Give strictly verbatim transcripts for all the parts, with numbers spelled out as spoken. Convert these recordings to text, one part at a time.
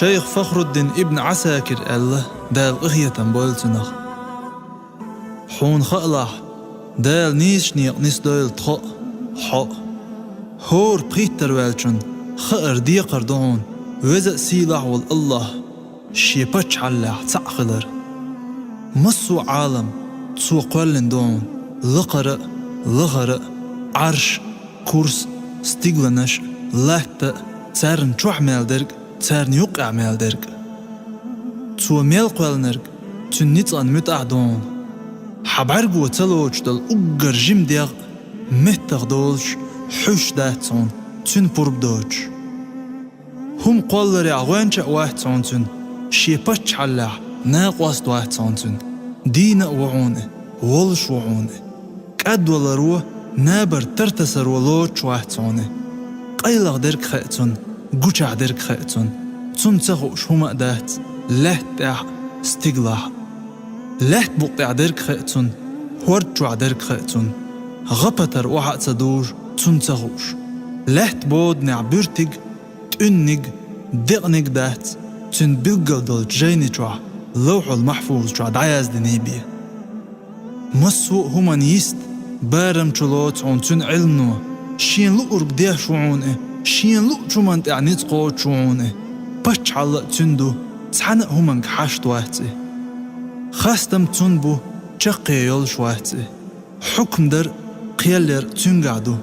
Шайх Фахруддин ибн Ӏасакир аьлла, Дала къинхетам бойла цунах: «Хьуна хаалахь, Дала нийсачу некъа нисдойла тхо а, хьо а. ХӀора пхийттара ваьллачунна хаар, декхар ду хьуна Веза а, Сийлахь а волу АллахӀ Шен паччахьаллехь цхьаъ хилар. Массо а Ӏалам Цо кхоьллина ду хьуна: лакхара а, лахара а, Ӏарш а, курс а, стигланаш а, латта а, царна чохь мел дерг а, царна юккъехь мел дерг а. Цо мел кхоьллинарг Цуьнан ницкъан муьтӀахь а ду хьуна. Хьан бӀаьрго ца лоцуш долу уггар жима дегӀ а меттах долуш, хьуьйсуш дац хьуна, Цуьнан пурба доцуш. ХӀума кхолларехь гӀоьнча а вац хьуна Цуьнан, Шен паччахьаллехь накъост а вац хьуна Цуьнан, дийна а ву хьуна и, волуш а ву хьуна и. КӀадваларо, набар тартасаро лоцуш вац хьуна и. Къайлаха дерг хаьа Цунна, гучахь дерг хаьа Цунна. Цунна ца хууш хӀума а дац лаьтта тӀехь а, стигалахь а. Лаьтта букъа тӀехь дерг хаьа Цунна, хӀорда чохь дерг хаьа Цунна. ГӀа-патар охьа а ца дужу Цунна ца хууш. Лаьтта боданехь буьртиг а, тӀуьнниг а, декъниг а дац Цуьнан билггал долчу жайни чохь, Лавхьул-Махьфуза чохь дӀаяздиний бен. Массо а хӀуманна йист а, барам чу лоцу хьуна Цуьнан Ӏилмано. Шена луург деш ву хьуна и, Шена луучу хӀуманна тӀехь ницкъ кхочуш ву хьуна и. Паччахьалла а Цуьнан ду, цхьана а хӀуманга хьашт вац и. Хастам Цуьнан бу, чаккхе йолуш вац и. Хьукм дар а, кхел яр а Цуьнгахь ду.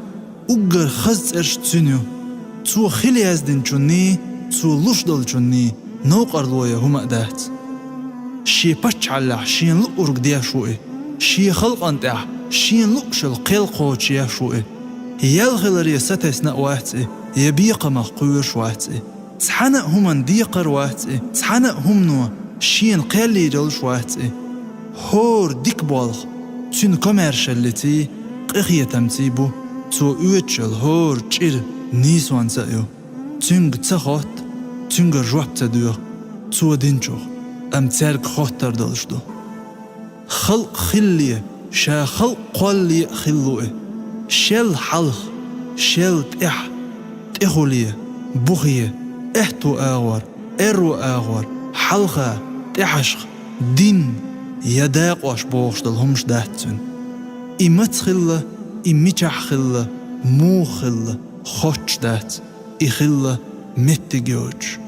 Уггар хаза цӀераш Цуьнан ю. Цо хила яздинчунний, Цо луш долчунний новкъарло ян хӀума а дац. Шен паччахьаллехь Шена луург деш ву и, Шен халкъана тӀехь Шена луушалла кхел кхочуш еш ву и. Ял хиларе сатесна а вац и, я бекхамах кхоьруш вац и. Цхьана а хӀуманна декхар а вац и, цхьана а хӀумано Шена кхел йийр йолуш вац и. ХӀора дика болх Цуьнан комаьршаллиций, къинхетамций бу, Цо оьцуш йолу хӀора чӀир нийсонца а ю. Цуьнга ца хотта, Цуьнгара жоп ца доьху Цо динчух, амма цаьрга хоттар долуш ду. Халкъ хилале, Ша халкъ кхоллале а хилла ву и. Шел хьалха, шел тӀаьхьа, тӀехуле, бухе, аьтту агӀор, аьрру агӀор, хьалха, тӀаьхьашха, дин я дакъош бохуш долу хӀумаш дац Цуьнан. И маца хилла, и мичахь хилла, муха хилла, хоттуш дац. И хилла меттиг йоцуш.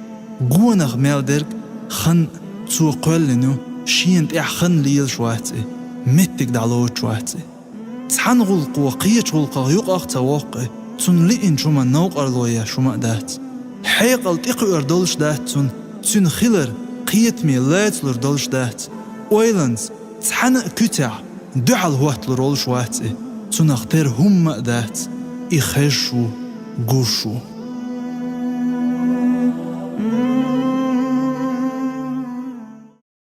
Гонах мел дерг хан а Цо кхоьллина ю, Шена тӀехь хан лелаш вац и, меттиг дӀалоцуш вац и. Цхьана гӀуллакхо кхечу гӀуллакхах юкъах а ца воккху и, Цунна лиъначу хӀуманна новкъарло еш хӀума а дац. Хьекъал тӀекхуьур долуш дац Цунна, Цуьнан хилар кхетаме лацалур долуш дац. Ойланца цхьана а куьцехь дуьхьал хӀотталур волуш вац и, Цунах тера хӀумма а дац, и хезаш ву, гуш ву.